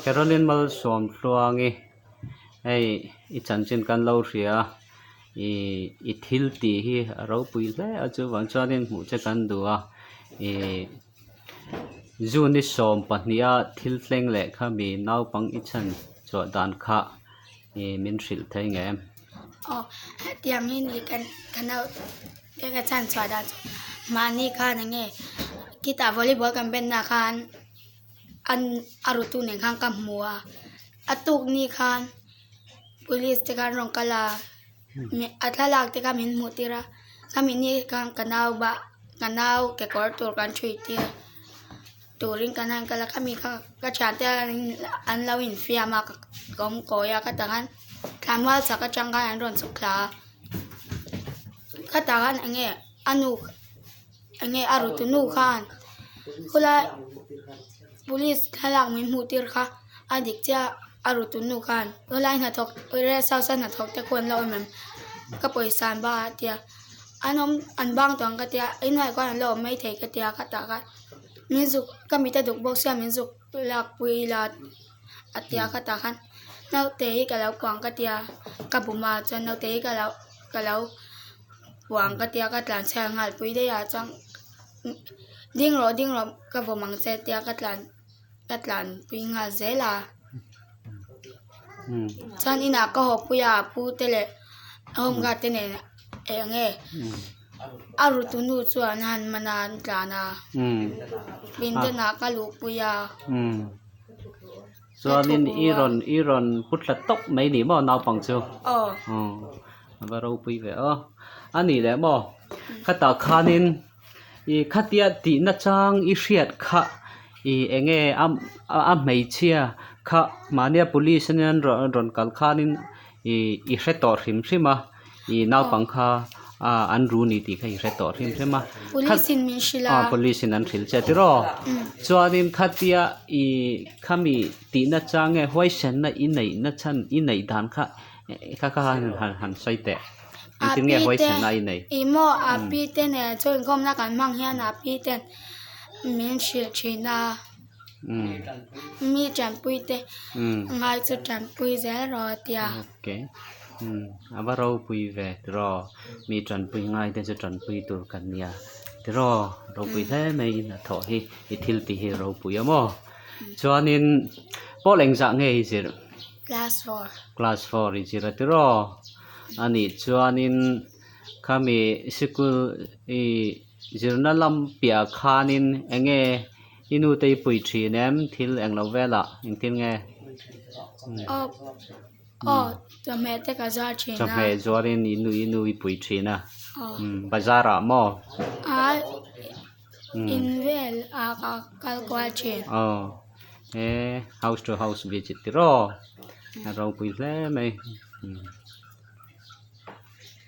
Caroline Malsawmtluangi hei i chanchin kan lo hria a ih i thil tih hi a ropui hle a chuvang chuanin hmuh che kan duh a ih June ni 12 a thil thleng leh kha mi naupang i chhan chhuah dan kha ih min hrilh thei nge em? Aw hetiang hi ni kan ka naute ka chhan chhuah dan chu mahni khan enge khitah volleyball kan ben na khan an a rutu nen khan ka hmu a a tuk ni khan police te khan rawn kal a a thlalak te kha min hmuh tir a khami ni khan ka nau bah ka nau kekawr tur kan ṭhui tir turin kan han kal a khami kha ka thiante an lo infiam a ka awm kawi a khatah khan thlanmual chak atang khan an rawn chhuk thla a khatah khan eng nge a nu Eng nge a rutu nu khan khawlai police thlalak min hmuh tir kha a dik chiah a rutu nu khan khawlai hnathawk rest house a hnathawk te khaw an la awm em ka pawisa an ba a tia an awm an bang tawh ang ka tia inhnuai khuan an la awm maithei ka tia ka tah khan min zuk ka mit a duk bawk sia min zuk lak pui ila a tia ka tah khan naute hi ka lo kuang ka tia ka bum a chuan naute hi ka lo ka lo. Puang ka tia ka tlan chhiat nghal pui daih ah chuan ding rawh ding rawh ka vawm ang che tia ka tlan ka tlan pui nghal zel a chuan inah ka haw pui a pu te leh home guard te nen eng nge a rutu nu chuan a han man a an tlan a pindanah ka luh pui a. Chuanin i rawn i rawn pu thla tawp mai ni maw naupang chu? Aw. A va ropui ve aw. A nih leh maw? Khatah khanin i khatia tihna chang i hriat kha i eng nge a a hmeichhia kha mahnia police ania an rawn kal khanin i i hre tawh hrim hrim a. I naupang kha an ru ni tih kha i hre tawh hrim hrim a. Police in min hrilh a. Police in an hrilh che tiraw. Chuanin khatia i khami tihna chang nge huaisenna i neihna chhan i neih dan kha kha kha han han sawi teh. Engtin nge huaisenna i neih? Ih maw a pi te nen chu inkhawmna kan hmang hian a pi ten min hrilh thin a. Mi tanpui te ngai chu tanpui zel rawh a tia. Okay. A va ropui ve tiraw mi tanpui ngai te chu tanpui tur kan nia tiraw ropui hle mai in a thawh hi i thil tih hi ropui a maw chuanin pawl engzah nge i zir class four class four i zir a tiraw anih chuanin khami sikul i zirna lam piah khanin eng nge I nu te i pui thin em thil englo velah engtin nge? Aw aw chawhmeh te ka zuar thin a. Chawhmeh zuarin i nu i nu i pui thin a. Aw. Bazar ah maw? A in vel ah ka kal kual thin. Aw he house to house visit tiraw a ropui hle mai.